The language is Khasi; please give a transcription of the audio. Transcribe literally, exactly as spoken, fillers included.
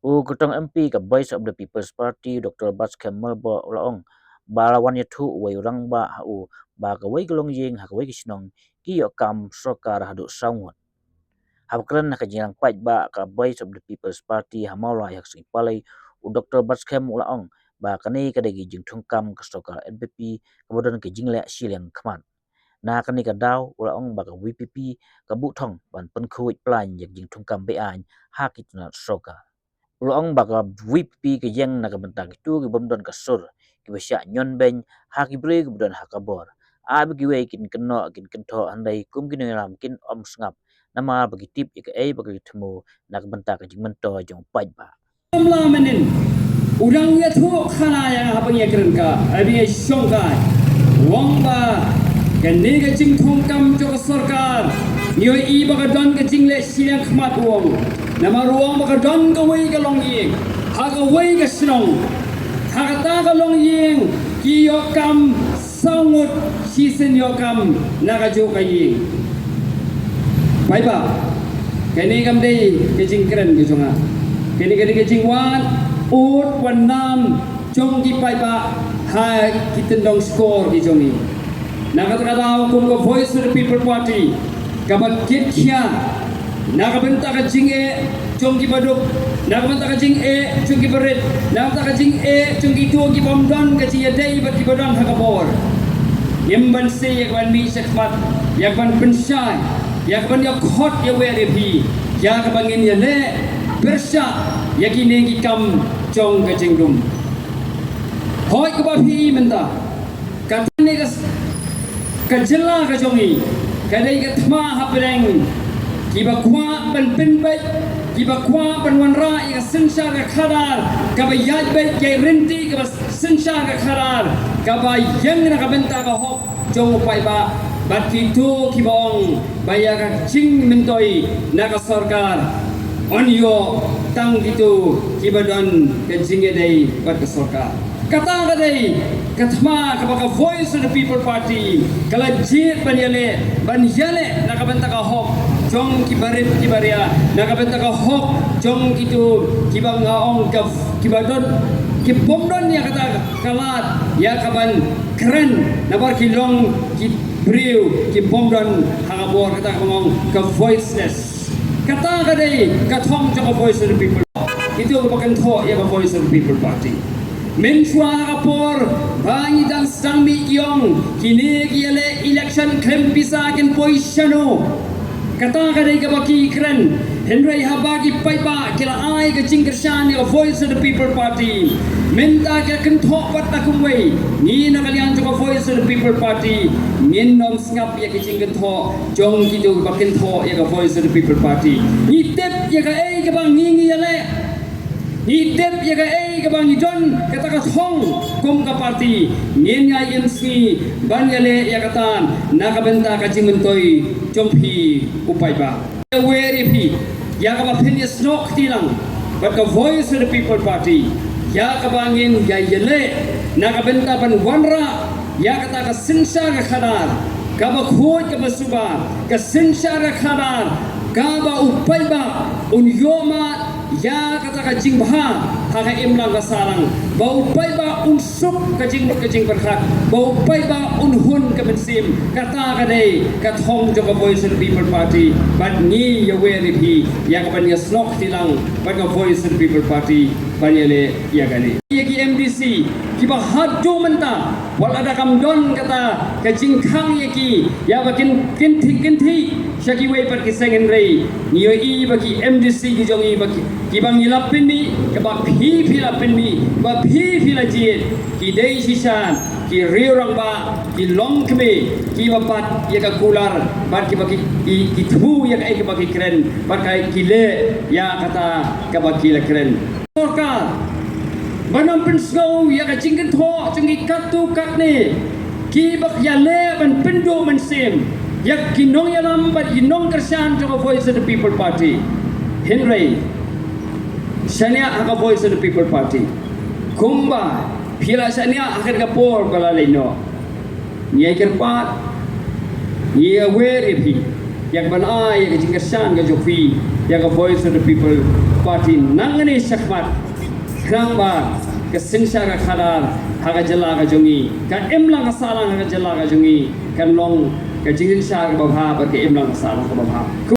U kyrtong M P ka Voice of the People's Party, Doctor Batskhem Myrboh, u la ong ba la wan ïathuh uwei u rangbah ha u ba kawei ka longïing ha kawei ka shnong ki ïoh kam sorkar haduh saw ngut. Haba kren ha ka jingïalang paidbah ka Voice of the People's Party ha Mawlai ha ka sngi Palei, u Doctor Batskhem u la ong ba kane ka dei ka jingthung kam ka sorkar N P P kaba don ka jingleh shiliang khmat. Na kane ka daw u la ong ba ka V P P ka buh thong ban pynkhuid plain ïa ka jingthung kam beaiñ ha ki tnat sorkar. U la ong ba ka V P P ka ïeng na ka bynta kito ki bym don ka sur, kiba shah ñion beiñ ha ki briew kiba don ha ka bor. Ai ba kiwei kin kynnoh kin kynthoh, hynrei kum ki nongïalam kin ym sngap namar ba ki tip ïa kaei ba ki thmu na ka bynta ka jingmyntoi jong u paidbah. Ym lah mynnin u dang ïathuh khana ïa nga haba nga ïakren ka, haba nga ïashongkai. U ong ba kane ka jingthung kam jong ka sorkar, ngi ïohi ba ka don ka jingleh shiliang khmat, u ong. Namar u ong ba ka don kawei ka longïing ha kawei ka shnong, ha kata ka longïing ki ïoh kam saw ngut shisien ïoh kam na kajuh ka ïing. Paidbah, kane kam dei ka jingkren ka jong nga. Kane ka dei ka jingwad ud wad nam jong ki paidbah ha ki tyndong shkor ki jong ngi. Na kata ka daw kum ka Voice of the People Party kaba kit khia na ka bynta ka jingeh jong kiba duk, na ka bynta ka jingeh jong kiba rit, na ka bynta ka jingeh jong kito ki bym don ka jingïadei bad kiba don ha ka bor. Ngim banse ïa ka ban mih shakhmat, ïa ka ban pynshai, ïa ka ban ïakhot ïa wer ïa phi, ïa kaba ngin ïaleh pyrshah ïa kine ki kam jong ka jingdum. Hooid, kaba phi mynta, kane ka, ka jylla ka jong ngi ka dei ka thma hapdeng kiba kwah ban pynbeit, kiba kwah ban wanrah ïa ka synshar ka khadar kaba ïaid beit, ïaid ryntih, kaba synshar ka khadar kaba ïeng na ka bynta ka hok jong u paidbah. Bad kito kiba ong ba ïa ka jingmyntoi na ka sorkar yn ïoh tang kito kiba don ka jingïadei bad ka sorkar. Kata ka dei ka thma kaba ka Voice of the People Party ka la jied ban ïaleh, ban ïaleh na ka bynta ka hok jong kiba rit kiba ria, na ka bynta ka hok jong kito kiba nga ong ka, kiba don, ki bym don ïa kata ka lad ïa ka ban kren, namar ki long ki briew ki bym don ha ka bor, kata ka ban ong ka voiceless. Kata ka dei ka thong jong ka Voice of the People. Kito kiba kynthoh ïa ka Voice of the People Party. Mynshuwa ha ka por ba ngi dang sdang mih ki ong kine ki ïaleh election khlem pisa kin poi shano. Kata ka dei kaba ki kren. Hynrei haba ki paidbah ki la ai ka jingkyrshan ïa ka Voice of the People Party, mynta ki la kynthoh pat na kumwei, ngi na ka liang jong ka Voice of the People Party ngin ym sngap ïa ki jingkynthoh jong kito kiba kynthoh ïa ka Voice of the People Party. Ngi tip ïa kaei kaba ngi ngi ïaleh. Ngi tip ïa kaei kaba ngi don, kata ka thong kum ka party. Ngin ïai im sngi ban ïaleh ïa kata na ka bynta ka jingmyntoi jong phi u paidbah. Ïa wer ïa phi ïa kaba phin ïasnoh kti lang bad ka Voice of the People Party ïa kaba ngin ïai ïaleh na ka bynta ban wanrah ïa kata ka synshar ka khadar kaba khuid kaba suba, ka synshar ka khadar kaba u paidbah un ïoh mad ïa kata ka jingbha ha ka imlang ka sahlang, ba u paidbah un suk ka jingmut ka jingpyrkhat, ba u paidbah un hun ka mynsiem. Kata ka dei ka thong jong ka Voice of the People Party. Bad ngi ïa wer ïa phi ïa ka ban ïasnoh kti lang bad ka Voice of the People Party ban ïaleh ïa kane. Ïa ki M D C kiba haduh mynta, wat la da kam don kata ka jingkhang ïa ki ïa ba kin, kin thik, kin thik sha kiwei pat ki seng, hynrei ngi ïohi ba ki M D C ki jong ngi ba ki, kiba ngi la pynmih, kaba phi phi la pynmih, ba phi phi la jied, ki dei shisha ki riew rangbah, ki longkmie, kiba bat ïa ka kular bad kiba ki, ki, ki thmu ïa kaei kaba ki kren bad kaei ki leh ïa kata kaba ki la kren. Sorkar ban ym pynsngew ïa ka jingkynthoh jong ki katto katne kiba ïaleh ban pynduh mynsiem ïa ki nongïalam bad ki nongkyrshan jong ka Voice of the People Party. Hynrei shaniah ha ka Voice of the People Party, kumba phi la shaniah ha kane ka por ba la leit noh, ngi ïa kyrpad, ngi ïa wer ïa phi ïa ka ban ai ïa ka jingkyrshan ka jong phi ïa ka Voice of the People Party nangne shakhmat, khnang ba ka synshar ka khadar ha ka jylla ka jong ngi, ka imlang ka sahlang ha ka jylla ka jong ngi, kan long ka jingsynshar kaba bha bad ka imlang ka sahlang kaba bha.